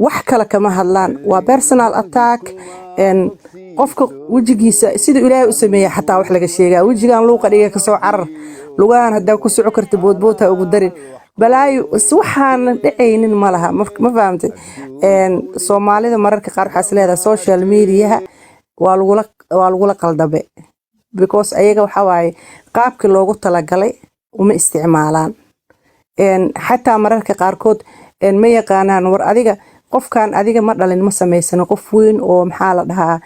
Wax kale kama hadlaan, waa personal attack. Qofka wejigiisa siduu Ilaahay u sameeyey xataa wax laga sheegaa, wejigan luuqa dhiga kasoo carar, lugahan haddaa ku soco karta boodboodha ugu darin, balaayo waxaanan dhacaynin ma laha. Ma fahamtay? Soomaalida mararka qaar waxaa is leedahay social mediaha waa lagula qaldabe, because ayaga waxaa waaye qaabkii loogu talagalay uma isticmaalaan. Xataa mararka qaarkood ma yaqaanaan. War adiga qofkan adiga ma dhalin, ma samaysano, qof weyn oo maxaa la dhahaa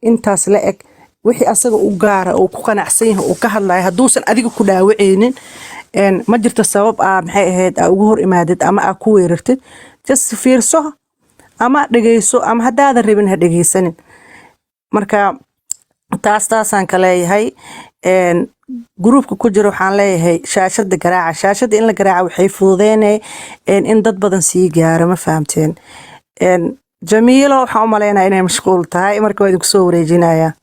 intaas la eg, wixii asaga u gaara oo ku qanacsan yahay uu ka hadlayo, hadduusan adiga ku dhaawacaynin, ma jirto sabab aa maxay ahayd aa ugu hor imaadid ama aa ku weerartid. Just fiirso ama dhegeyso, ama haddaadan rabin ha dhegeysanin. Marka taasaan ka leeyahay. Groupka ku jira waxaan leeyahay shaashada garaaca. Shaashada in la garaaca waxay fududeynay in dad badan sii gaaro. Ma fahamteen? Jamiilo waxaan u malaynaya inay mashquul tahay, marka waa idinku soo wareejinaya.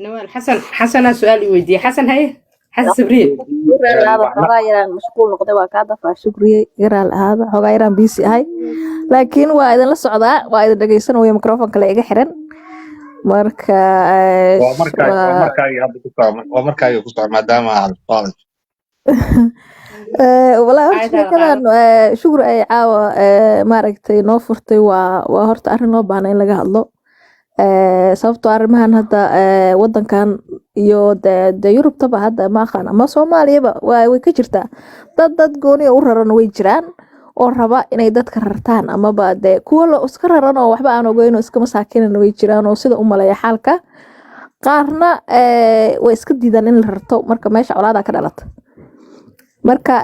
Nawaal Xasan, Xasanaa su-aal i weydiiyey. Xasan, haye, Xasan Sabriye. Ahaada, xoogaa yaraan mashquul noqday, waa kaa dafaa. Shukriye, yaraal ahaada, xoogaa yaraan busy ahay, laakiin waa idinla socdaa, waa idin dhegeysanaya, microphone kale iga xiran. Marka Waa markaa waa markaagii hadda ku soco, waa markaagii ku soco maadaama aad qaaday. Walaa horta Aayadaada sheekadan qaado. Shukri ay caawa maaragtay noo furtay waa horta arrin loo baahna in laga hadlo, sababtoo arrimahan hadda wadankan iyo de Yurubtaba hadda ma aqaan ama Soomaaliyaba way ka jirtaa. Dad gooni u raran way jiraan oo raba inay dadka rartaan, amaba de kuwa la iska raran oo waxba aan ogeyn oo iska masaakiinana way jiraan oo sida u maleeya xaalka. Qaarna way iska diidaan in la rarto. Marka meesha colaada ka dhalata. Marka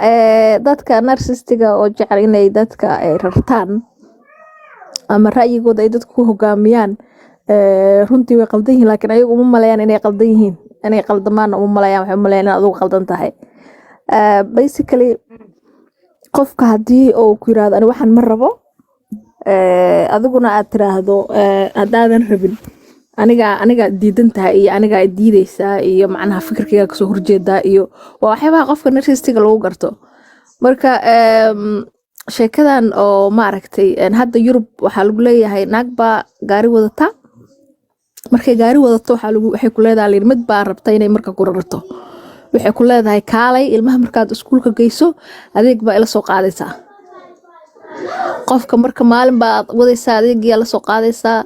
dadka narcissistiga oo jecel inay dadka ay rartaan ama ra'yigooda ay dadku ku hogaamiyaan, runtii way qaldan yihiin, laakiin ayagu uma maleeyaan inay qaldan yihiin. Inay qaldamaanna uma maleeyaan, waxay u maleeyaan in adigu qaldan tahay. Basically qofka haddii uu ku yiraahdo "Ani waxaan ma rabo," adiguna aad tiraahdo "Haddaadan rabin aniga diidan tahay" iyo "Aniga diideysaa" iyo macnaha fikirkayga kasoo horjeedaa iyo waa waxyaabaha qofka narcissistiga lagu garto. Marka sheekadan oo maaragtay hadda Yurub waxaa lagu leeyahay naag baa gaari wadata. Markay gaari wadato waxaa lagu waxay ku leedahay layidhi mid baa rabta inay marka ku rarto. Waxay ku leedahay "Kaalay, ilmaha markaad iskuulka geyso adeeg baa ila soo qaadaysaa." Qofka marka maalin baad wadaysaa, adeegiyaa la soo qaadaysaa,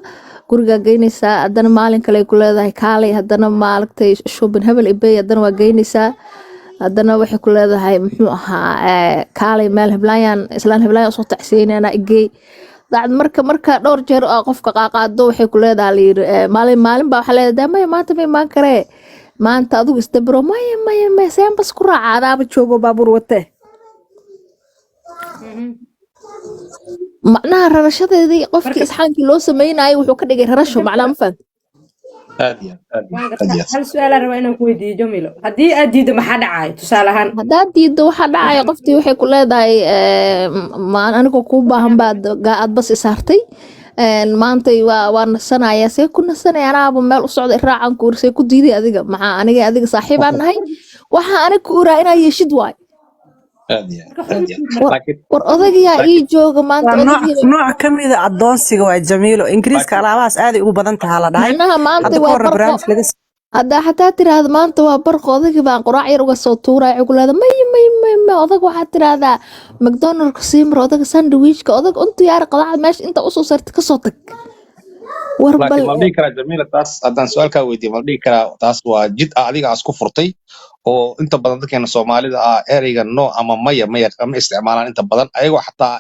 gurigaa geynaysaa, haddana maalin kale ay ku leedahay "Kaalay," haddana maaragtay shopping hebel ibey, haddana waa geynaysaa, haddana waxay ku leedahay muxuu ahaa "Kaalay, meel heblaayaan, islaan heblaayaan usoo tacsiyeynana igey." Dacd marka dhowr jeer oo qofka qaaqaado waxay ku leedahay layidhi maalin maalin baa waxaa leedahay "Maya, maanta ma imaan karee, maanta adigu isdabro." "Maya, maya, maya, seen bas ku raaca, adaaba joogo baabuur watee." Macnaha rarashadeedii qofkii Marka isxaankii loo sameynayay wuxuu ka dhigay rarasho macnaha, ma fahamtid? Aad iyo aad, aad iyo Waan aad gartaa. iyo aad. Hal su-aalaan rabaa inaan ku weydiiyo, Jamilo. Haddii aad diiddo maxaa dhacaayo, tusaale ahaan? Haddaad diiddo waxaa dhacaya qoftii waxay ku leedahay "Ma anigoo kuu baahan baad aad bas isaartay. Maantay waa nasanaya, see ku nasanaya? Anaaba meel u socda, iraacan ku uri, see ku diiday adiga? Maxaa aniga adiga saaxiibaan nahay, waxaa aniga ku uraa inaa yeeshid waay." Aad iyo aad, aad iyo aad. War laakiin war odaygayaa ii laakiin jooga maanta. Waa nooc Odaygii nooc ka mida adoonsiga waa, Jamiilo. Ingiriiska laakiin alaabahaas aaday ugu badan tahaa la dhahay. Macnaha maanta Hadda ka waa horna barqo. barnaamij laga Haddaa xataa tiraahdo "Maanta waa barqo, odayga baan quraac yar uga soo tuuraya," waxay ku leedahay "Maya, maya, maya, maya, odag waxaad tiraahdaa McDonaldka sii mar, odaga sandwichka, odaga untu yaar qadaacad meesha inta usoo saartay kasoo tag." War bal Laakiin ma la dhihi karaa, Jamiila, taas haddaan su-aalkaa weydiiyo, ma la dhihi karaa taas waa jid ah adiga aas ku furtay oo inta badan dadkeena Soomaalida ah ereyga no ama maya maya ma isticmaalaan inta badan, ayagoo xataa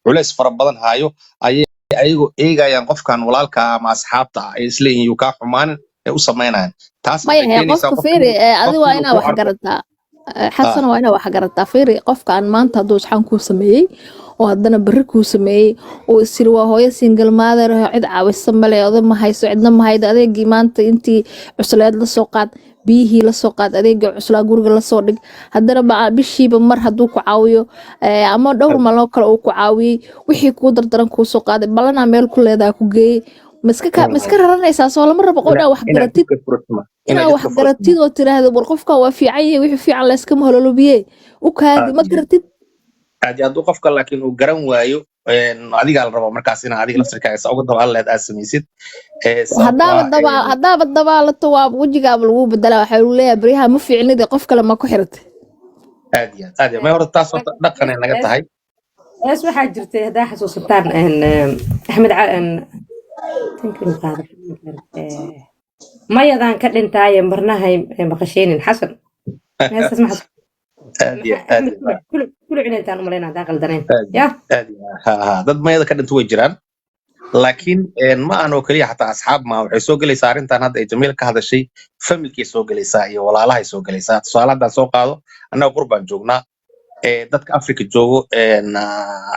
culays fara badan hayo ayay ayagoo eegayaan qofkan walaalka ah ama asxaabta ah ay isleeyihiin yuu kaa xumaanin ay u samaynayaan? Taas Maya waxay hee keenaysaa qofka qofki fiiri, adi qofki waa inuu inaa ku wax arko garataa. Xasan, waa inaa wax garataa. Fiiri, qofkan maanta hadduu isxaan kuu sameeyey oo haddana berri kuu sameeyey oo isiri waa hooyo single mother oo cid caawisa male, oday ma hayso, cidna ma haydo, adeegii maanta intii cusleed la soo qaad, biyihii la soo qaad, adeegii cuslaa guriga lasoo dhig, haddana bishiiba mar hadduu ku caawiyo ama dhowr maalmoo kale uu ku caawiyey, wixii kuu dardaran kuu soo qaaday, ballanaa meel ku leedaha ku geeyey, ma iska raranaysaa? Soo lama rabo qof inaa inaa wax inaad garatid. jidka furato ma Inaa inaad wax jidka furato. garatid oo tiraahdo "War qofkan waa fiican yahay, wixii fiican layskama hololobiye, u kaadi." Aad Ma iyo garatid. Aad iyo aad u qofka laakiin uu garan waayo, adigaa la rabaa markaas inaa adiga laftirkaaga saa uga daba leed aad samaysid, sababtoo Haddaaba ah daba haddaaba dabaalato, waa wejigaaba lagu bedelaa. Waxaa lagu leeyahay baryaha ma fiicnide, qof kale ma ku xiratay. Aad iyo aad, aad iyo aad. May, horta taas horta dhaqanay naga tahay. Hees waxaa jirtay, haddaa xasuusataan, Axmed tankin qaada, "Mayadaan ka dhintaaye marnahay maqasheynin." Xasan, heestaas ma xasuus? Aad iyo aad. Axmed Kuluc intaan umalayna, haddaan qaldanayn. Aad ya. Aad iyo aad. Ha ha, dad mayada ka dhinta way jiraan, laakiin ma ahan oo keliya xataa asxaab ma waxay soo gelaysaa arrintan hadda ay Jamiil ka hadashay, familkay soo gelaysaa iyo walaalahay soo gelaysaa. Tusaale haddaan soo qaado, annaga qurbaan joognaa, dadka Africa joogo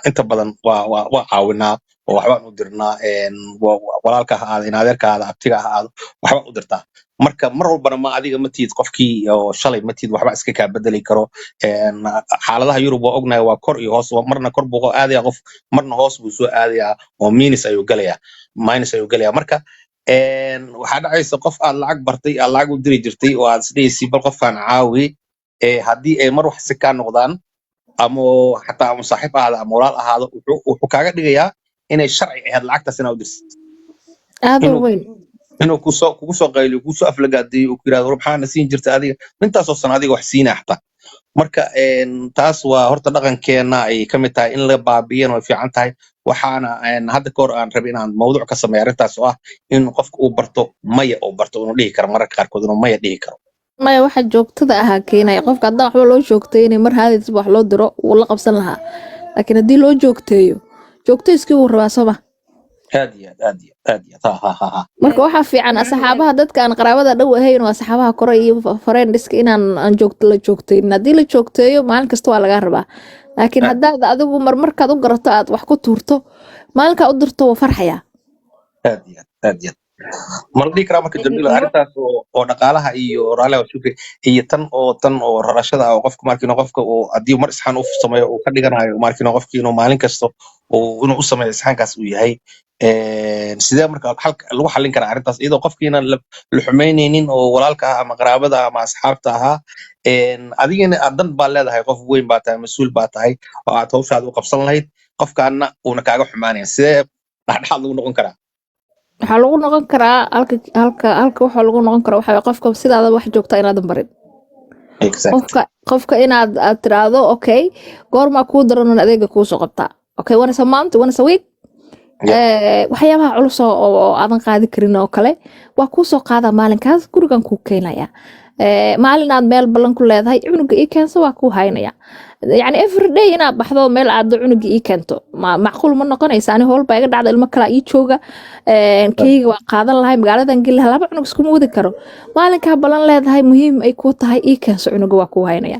inta badan waa caawinaa oo waxbaan u dirnaa. Walaalka ha ahaado, inadeerka ha ahaado, abtiga ha ahaado, waxbaan u dirtaa. Marka mar walbana ma adiga ma tihid qofkii oo shalay, ma tihid waxba iska kaa bedeli karo. Xaaladaha Yurub waa ognahay, waa kor iyo hoos. Marna kor buu aadaya qof, marna hoos buu soo aadayaa oo minus ayuu galayaa, minus ayuu galayaa. Marka waxaa dhacaysa qof aad lacag bartay, aad lacag u diri jirtay oo aad isdhehaysi bal qofkaan caawi, haddii ay mar wax si kaa noqdaan ama xataa ama saaxiib ahaado ama walaal ahaado, wuxuu kaaga dhigayaa inay sharci ahayd lacagtaas inaad u dirsid. Aada u inuu weyn. Inuu kugu soo qayliyo, kugu soo aflagaadiyo, uu ku yirahdo, "War, maxaana siin jirta adiga intaasoo sano adiga wax siinaa xataa?" Marka taas waa horta dhaqankeena ay ka mid tahay in la baabi'iyana way fiican tahay. Waxaana hadda ka hor aan rabay inaan mawduuc ka sameeyo arrintaas oo ah in qofka uu barto maya, uu barto inuu dhihi karo mararka qaarkood, inuu maya dhihi karo. Maya, waxa joogtada ahaa keenaya qofka haddaan waxba loo joogteynay, mar haadiisba wax loo diro wuu la qabsan lahaa, laakiin haddii loo joogteeyo, joogtayskii wuu rabaa, soo ma? Aad iyo aad, aad iyo aad, aad iyo aad, ha ha ha ha. Marka waxaa fiican asxaabaha, dadka aan qaraabada dhow ahayn oo asxaabaha kore iyo friendska, inaan aan joogto la joogteynin. Haddii la joogteeyo, maalin kasta waa lagaa rabaa, laakiin haddaad adigu marmarkaad u garato aad wax ku tuurto, maalinkaa u dirto waa farxayaa. Aad iyo aad, aad iyo aad. Ma la dhihi karaa marka, Jamiila, arrintaas oo dhaqaalaha iyo raaliha shukri iyo tan oo rarashada ah oo qofka markiino qofka uu haddii mar isxaan u sameeyo uu ka dhiganayo markiino qofki inuu maalin kasta uu inuu u sameeyo isxaankaas uu yahay, sidee marka xalka lagu xallin karaa arrintaas iyadoo qofkiina la xumaynaynin oo walaalka ah ama qaraabada ah ama asxaabta ahaa, adigana aad dan baa leedahay, qof weyn baa tahay, mas-uul baa tahay oo aad hawshaada u qabsan lahayd, qofkaana uuna kaaga xumaanaya? Sidee dhexdhexaad lagu noqon karaa? Waxaa lagu noqon karaa halka waxaa lagu noqon karaa waxaa waye qofka sidaada wax joogta inaadan barin. Qofka inaad aad tiraahdo, "Okay, goormaa kuu daran oon adeega kuu soo qabtaa? Okay, once a month, once a week." Waxyaabaha culus oo aadan qaadi karin oo kale waa kuu soo qaadaa, maalinkaas gurigan kuu keenaya. Maalin aad meel ballan ku leedahay, cunuga ii keenso, waa kuu haynaya. Yacni every day inaad baxdo meel aado, cunuga ii keento, ma macquul ma noqonaysa. Ani howl baa iga dhacda, ilmo kalaa ii jooga. Keyga waa qaadan lahay, magaaladan geli lahaa, laba cunug iskuma wadi karo. Maalinkaa ballan leedahay, muhiim ay kuu tahay, ii keenso cunuga, waa kuu haynaya.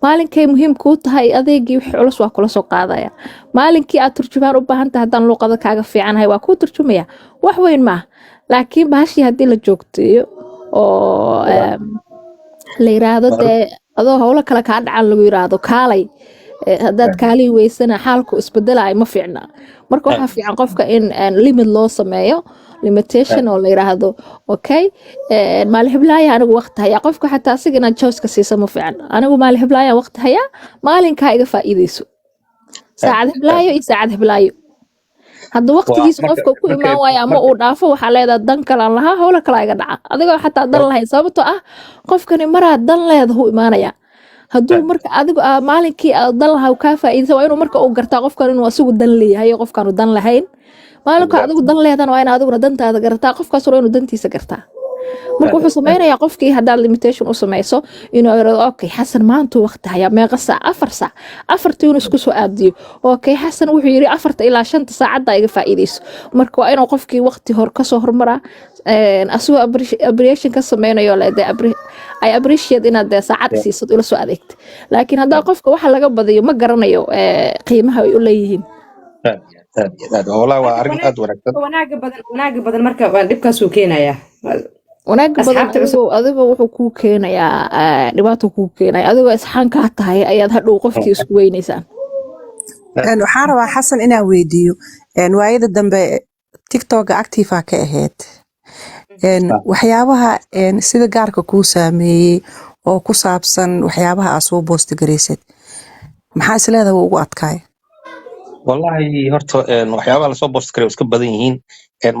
Maalinkay muhiim kuu tahay, adeegii wixii culus waa kula soo qaadaya. Maalinkii aad turjumaan u baahan tahay, haddaan luuqada kaaga fiicanahay, waa kuu turjumaya. Wax weyn maaha, laakiin bahashii haddii la joogteeyo oo la yiraahdo, dee adoo howlo kale kaa dhacan lagu yiraahdo kaalay, haddaad kaalii weysana xaalku isbedelayo, ma fiicna. Marka waxaa fiican qofka in limit loo sameeyo, limitation, oo la yiraahdo, "Okay, maalin heblaaya anigu waqti hayaa." Qofka xataa asiga inaad choice-ka siisa ma fiican. "Anigu maalin heblaaya waqti hayaa, maalinkaa iga faa'iideyso, saacad heblaayo iyo saacad heblaayo." Hadduu waqtigiisa qofka ku imaan waayo ama uu dhaafo, waxaa leedahay, "Dan kalaan lahaa, howlo kalaa iga dhaca," adigoo xataa dan lahayn, sababtoo ah qofkani maraad dan leedahu imaanaya. Hadduu marka adigu maalinkii aad dan lahaa kaa faa'iidaysa, waa inuu marka uu gartaa qofkan inuu asigu dan leeyahay iyo qofkaanu dan lahayn. Maalinka adigu dan leedana waa in adiguna dantaada garataa, qofkaas waa inuu dantiisa gartaa. Marka wuxuu sameynayaa qofkii haddaad limitation u sameyso inuu yirahdo, "Okay, Xasan maantuu waqti hayaa, meeqa saac? 4 saac." Afartii inuu isku soo aadiyo. "Okay, Xasan wuxuu yiri 4-ta ilaa 5-ta saacadda iga faa'iideyso." Marka waa inuu qofkii waqti hor kasoo hormaraa, asagoo appreciation ka sameynayo le, dee I appreciate inaad dee saacad siisad ula soo adeegta. Laakiin haddaa qofka waxa laga badiyo, ma garanayo qiimaha ay u leeyihiin. Aad iyo aad, aad iyo aad, wallahi waa arrin aad wanaagsan. Wanaaga badan marka waa dhibkaasuu keenayaa. Wanaagga badan Asxaabta cusub. Adigoo wuxuu kuu keenayaa dhibaato kuu keenaya. Adigoo isxaan kaa tahay ayaad hadhow qofkii isku weynaysaan. Waxaan rabaa Xasan inaan weydiiyo, waayada dambe TikToka active ka ahayd. Waxyaabaha sida gaarka kuu saameeyey oo ku saabsan waxyaabaha aad soo post garaysid. Maxaa is leedahay wuu ugu adkaay? Wallahi horta waxyaabaha lasoo post garay iska badan yihiin.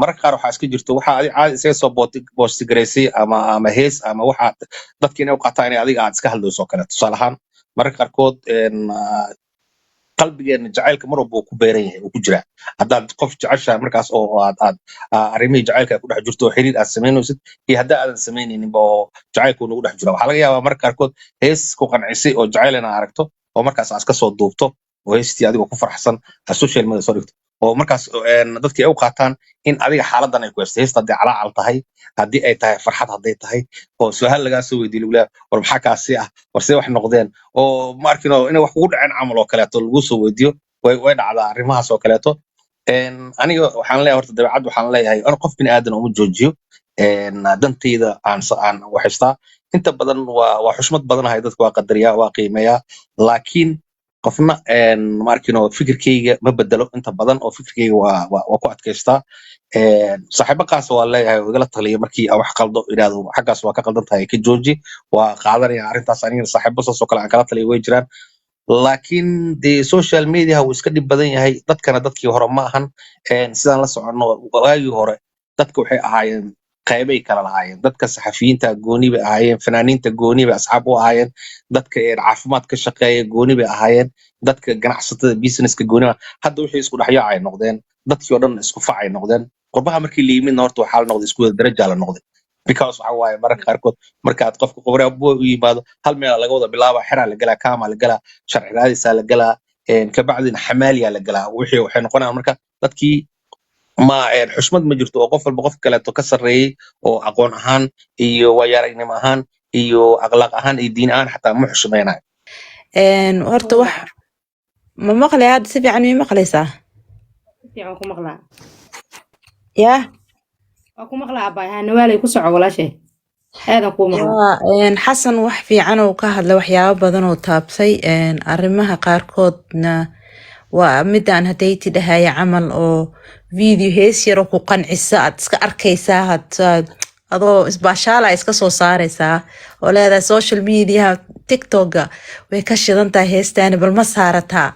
Mararka qaar waxaa iska jirto waxa adi caadi isaga soo post garaysay ama hees ama waxa dadka inay u qaataan inay adiga aad iska hadlayso oo kale. Tusaale ahaan, mararka qaarkood qalbigeena jacaylka mar walba uu ku beeran yahay, uu ku jiraa. Haddaad qof jeceshahay markaas oo aad arrimihii jacaylka ay ku dhex jirto oo xiriir aad samaynaysid iyo haddaa aadan samaynayninba oo jacaylku nagu dhex jira, waxaa laga yaabaa mararka qaarkood hees ku qancisay oo jacayl inaad aragto oo markaas aad iska soo duubto oo heestii adigoo ku faraxsan aad social media soo dhigto oo markaas dadkii ay u qaataan in adiga xaaladan ay ku heystay heesta, haddii calaacal tahay, haddii ay tahay farxad, hadday tahay oo su-aal lagaa soo weydiiyo, lagu leeyahay, "War maxaa kaasi ah? War see wax noqdeen?" Oo ma arkin oo inay wax kugu dhaceen camal oo kaleeto lagu soo weydiiyo. Way dhacdaa arrimahaas oo kaleeto. Aniga waxaan leeyahay horta dabeecad waxaan leeyahay anu qof bini aadan uma joojiyo. Dantayda aan waxaystaa inta badan waa xushmad badanahay, dadka waa qadariyaa, waa qiimeeyaa, laakiin qofna ma arkin oo fikirkayga ma bedelo inta badan oo fikirkayga waa ku adkaystaa. Saaxiibo qaasa waa leeyahay oo igala taliya markii aan wax qaldo, idhaahdo, "Xaggaas waa ka qaldan tahay, ka jooji." Waa qaadanaya arrintaas. Anigana saaxiibo saas oo kale aan kala taliya way jiraan, laakiin dee social media wuu iska dhib badan yahay. Dadkana dadkii hore ma ahan. Sidaan la soconno, waagii hore dadka waxay ahaayeen qaybay kala lahaayeen. Dadka saxafiyiinta gooni bay ahaayeen, fanaaniinta gooni bay asxaab u ahaayeen, dadka caafimaad ka shaqeeya gooni bay ahaayeen, dadka ganacsatada businesska gooni hadda wixii isku dhexyaac ay noqdeen, dadkii oo dhan isku fac ay noqdeen. Qurbaha markii la yimidna horta waxaa la noqday isku wada darajaa la noqday, because waxa waaye mararka qaarkood markaad qofka qobraa buwa u yimaado, hal meelaa laga wada bilaaba, xeraa la galaa, kaamaa la galaa, sharci raadisaa la galaa, kabacdina xamaaliyaa la galaa. Wixii waxay noqonayaan marka dadkii ma xushmad ma jirto oo qof walba qof kaleeto ka sarreeyey oo aqoon ahaan iyo waayo-aragnimo ahaan iyo akhlaaq ahaan iyo diin ahaan xataa ma xushmeynayo. Horta wax ma maqlay hadda? Si fiican mii maqlaysaa? Si fiican ku maqlaa. Yaa? Waa ku maqlaa, abaay. Haa, Nawaalay, ku soco walaashay, aadan kuu maqlaa. Waa Xasan wax fiican oo ka hadlay, waxyaabo badan oo taabtay. Arrimaha qaarkoodna waa midaan hadayti dhahaya camal oo video hees yaroo ku qancisa aad iska arkaysaa, had adoo isbaashaala iska soo saaraysaa oo leedahay social mediaha TikToka way ka shidan tahay heestaani, bal ma saarataa?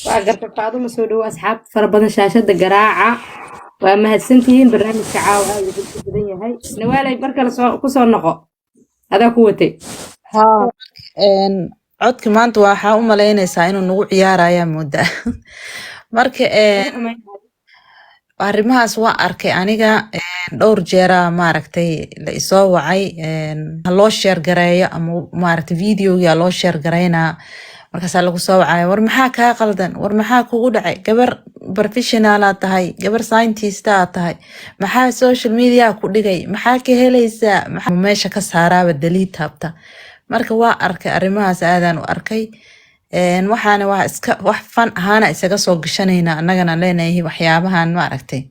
Waa garta. Faaduma, soo dhowo. Asxaab fara badan shaashada garaaca, waa mahadsantihiin. Barnaamijka caawa aad uu u badan yahay. Nawaalay, mar kale soo ku soo noqo, adaa ku watay. Haa, codka maanta waxaa u malaynaysaa inuu nagu ciyaaraya moodaa marka. Arrimahaas waa arkay aniga dhowr jeera, maaragtay, la isoo wacay, ha loo share gareeyo ama maaragtay videoga loo share gareynaa, markaasaa lagu soo wacaya, "War maxaa kaa qaldan? War maxaa kugu dhacay? Gabar professional aad tahay, gabar scientist aad tahay, maxaa social media ku dhigay? Maxaa ka helaysaa?" Maxaa meesha ka saaraaba daliid taabta. Marka waa arkay arrimahaas, aadaan u arkay. Waxaana waa iska wax fan ahaana isaga soo gashanaynaa annagana leenahay waxyaabahan, maaragtay,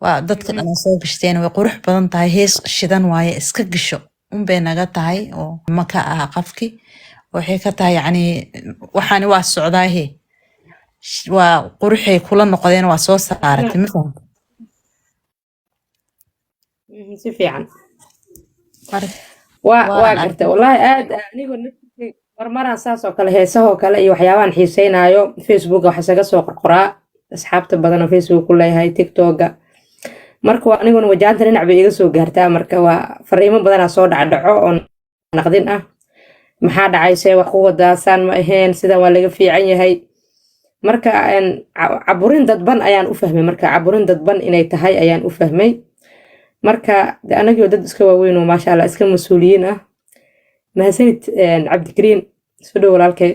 waa dadka dhan soo gashteen, way qurux badan tahay, hees shidan waaye, iska gasho unbay naga tahay oo ma ka aha qafki waxay ka tahay. Yacni waxaani waa socdaahe, waa quruxay kula noqdeen, waa soo saaratay, ma fahamtay? Si fiican. Marka waa waan waa gartay. Wallaahi aad anigu naftirkay marmaraan saas oo kale heesahoo kale iyo waxyaabahan xiiseynaayo Facebook wax isaga soo qorqoraa, asxaabta badan oo Facebook ku leeyahay, TikToka. Marka waa aniguna wajaanta dhinac bay iga soo gaartaa. Marka waa fariimo badanaa soo dhacdhaco oo naqdin ah: "Maxaa dhacay? See wax ku wadaa? Saan ma ahayn, sidan waa laga fiican yahay." Marka caburin dadban ayaan u fahmay. Marka caburin dadban inay tahay ayaan u fahmay. Marka de anagii oo dad iska waaweyn oo maasha Allah iska mas-uuliyiin ah. Mahadsanid, Cabdikariin, soo dhow walaalkay.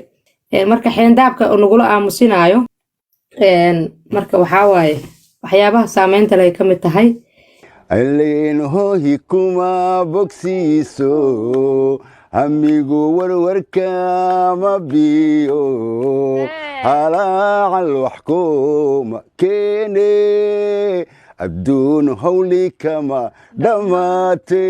Marka xeendaabka oo nagula aamusinaayo, marka waxaa waaye waxyaabaha saameynta leh ay ka mid tahay. Allayn hoohi kuma bogsiiso, hamigu warwarka ma biyo, halaacal wax kuma keene, adduun hawli kama dhammaate.